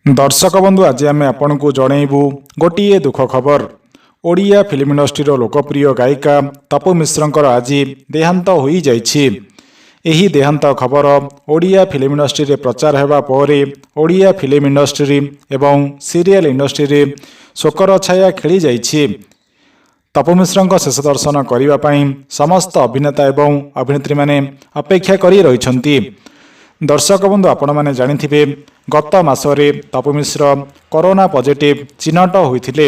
ଦର୍ଶକ ବନ୍ଧୁ, ଆଜି ଆମେ ଆପଣଙ୍କୁ ଜଣେଇବୁ ଗୋଟିଏ ଦୁଃଖ ଖବର। ଓଡ଼ିଆ ଫିଲ୍ମ ଇଣ୍ଡଷ୍ଟ୍ରିର ଲୋକପ୍ରିୟ ଗାୟିକା ତପୁ ମିଶ୍ରଙ୍କର ଆଜି ଦେହାନ୍ତ ହୋଇଯାଇଛି। ଏହି ଦେହାନ୍ତ ଖବର ଓଡ଼ିଆ ଫିଲ୍ମ ଇଣ୍ଡଷ୍ଟ୍ରିରେ ପ୍ରଚାର ହେବା ପରେ ଓଡ଼ିଆ ଫିଲ୍ମ ଇଣ୍ଡଷ୍ଟ୍ରି ଏବଂ ସିରିଏଲ ଇଣ୍ଡଷ୍ଟ୍ରିରେ ଶୋକର ଛାୟା ଖେଳିଯାଇଛି। ତପୁ ମିଶ୍ରଙ୍କ ଶେଷ ଦର୍ଶନ କରିବା ପାଇଁ ସମସ୍ତ ଅଭିନେତା ଏବଂ ଅଭିନେତ୍ରୀମାନେ ଅପେକ୍ଷା କରି ରହିଛନ୍ତି। ଦର୍ଶକ ବନ୍ଧୁ, ଆପଣମାନେ ଜାଣିଥିବେ, ଗତ ମାସରେ ତପୁ ମିଶ୍ର କରୋନା ପଜିଟିଭ ଚିହ୍ନଟ ହୋଇଥିଲେ।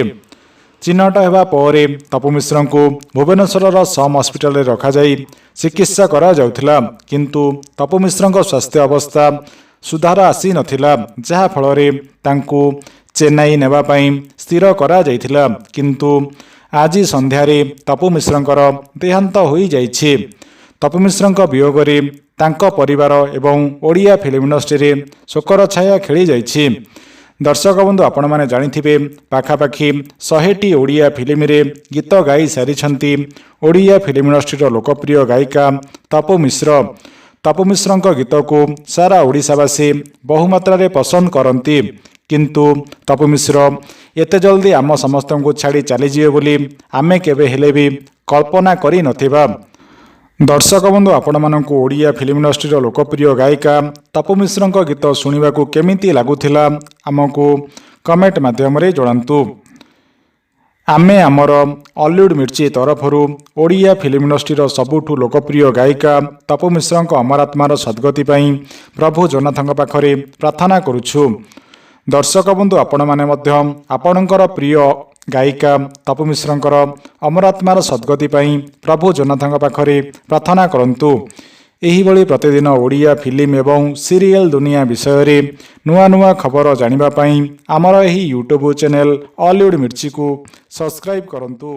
ଚିହ୍ନଟ ହେବା ପରେ ତପୁ ମିଶ୍ରଙ୍କୁ ଭୁବନେଶ୍ୱରର ସମ୍ ହସ୍ପିଟାଲରେ ରଖାଯାଇ ଚିକିତ୍ସା କରାଯାଉଥିଲା। କିନ୍ତୁ ତପୁ ମିଶ୍ରଙ୍କ ସ୍ୱାସ୍ଥ୍ୟ ଅବସ୍ଥା ସୁଧାର ଆସିନଥିଲା, ଯାହାଫଳରେ ତାଙ୍କୁ ଚେନ୍ନାଇ ନେବା ପାଇଁ ସ୍ଥିର କରାଯାଇଥିଲା। କିନ୍ତୁ ଆଜି ସନ୍ଧ୍ୟାରେ ତପୁ ମିଶ୍ରଙ୍କର ଦେହାନ୍ତ ହୋଇଯାଇଛି। ତପୁ ମିଶ୍ରଙ୍କ ବିୟୋଗରେ ତାଙ୍କ ପରିବାର ଏବଂ ଓଡ଼ିଆ ଫିଲ୍ମ ଇଣ୍ଡଷ୍ଟ୍ରିରେ ଶୋକର ଛାୟା ଖେଳିଯାଇଛି। ଦର୍ଶକ ବନ୍ଧୁ, ଆପଣମାନେ ଜାଣିଥିବେ, ପାଖାପାଖି 100ଟି ଓଡ଼ିଆ ଫିଲ୍ମରେ ଗୀତ ଗାଇ ସାରିଛନ୍ତି ଓଡ଼ିଆ ଫିଲ୍ମ ଇଣ୍ଡଷ୍ଟ୍ରିର ଲୋକପ୍ରିୟ ଗାୟିକା ତପୁ ମିଶ୍ର। ତପୁ ମିଶ୍ରଙ୍କ ଗୀତକୁ ସାରା ଓଡ଼ିଶାବାସୀ ବହୁମାତ୍ରାରେ ପସନ୍ଦ କରନ୍ତି। କିନ୍ତୁ ତପୁ ମିଶ୍ର ଏତେ ଜଲ୍ଦି ଆମ ସମସ୍ତଙ୍କୁ ଛାଡ଼ି ଚାଲିଯିବେ ବୋଲି ଆମେ କେବେ ହେଲେ ବି କଳ୍ପନା କରିନଥିବା। ଦର୍ଶକ ବନ୍ଧୁ, ଆପଣମାନଙ୍କୁ ଓଡ଼ିଆ ଫିଲ୍ମ ଇଣ୍ଡଷ୍ଟ୍ରିର ଲୋକପ୍ରିୟ ଗାୟିକା ତପୁ ମିଶ୍ରଙ୍କ ଗୀତ ଶୁଣିବାକୁ କେମିତି ଲାଗୁଥିଲା, ଆମକୁ କମେଣ୍ଟ ମାଧ୍ୟମରେ ଜଣାନ୍ତୁ। ଆମେ ଆମର ଅଲିଉଡ଼ ମିର୍ଚି ତରଫରୁ ଓଡ଼ିଆ ଫିଲ୍ମ ଇଣ୍ଡଷ୍ଟ୍ରିର ସବୁଠୁ ଲୋକପ୍ରିୟ ଗାୟିକା ତପୁ ମିଶ୍ରଙ୍କ ଅମରାତ୍ମାର ସଦ୍ଗତି ପାଇଁ ପ୍ରଭୁ ଜଗନ୍ନାଥଙ୍କ ପାଖରେ ପ୍ରାର୍ଥନା କରୁଛୁ। ଦର୍ଶକ ବନ୍ଧୁ, ଆପଣମାନେ ମଧ୍ୟ ଆପଣଙ୍କର ପ୍ରିୟ ଗାୟିକା ତପୁ ମିଶ୍ରଙ୍କର ଅମରାତ୍ମାର ସଦ୍ଗତି ପାଇଁ ପ୍ରଭୁ ଜଗନ୍ନାଥଙ୍କ ପାଖରେ ପ୍ରାର୍ଥନା କରନ୍ତୁ। ଏହିଭଳି ପ୍ରତିଦିନ ଓଡ଼ିଆ ଫିଲ୍ମ ଏବଂ ସିରିଏଲ ଦୁନିଆ ବିଷୟରେ ନୂଆ ନୂଆ ଖବର ଜାଣିବା ପାଇଁ ଆମର ଏହି ୟୁଟ୍ୟୁବ୍ ଚ୍ୟାନେଲ୍ ଅଲିଉଡ଼ ମିର୍ଚିକୁ ସବସ୍କ୍ରାଇବ୍ କରନ୍ତୁ।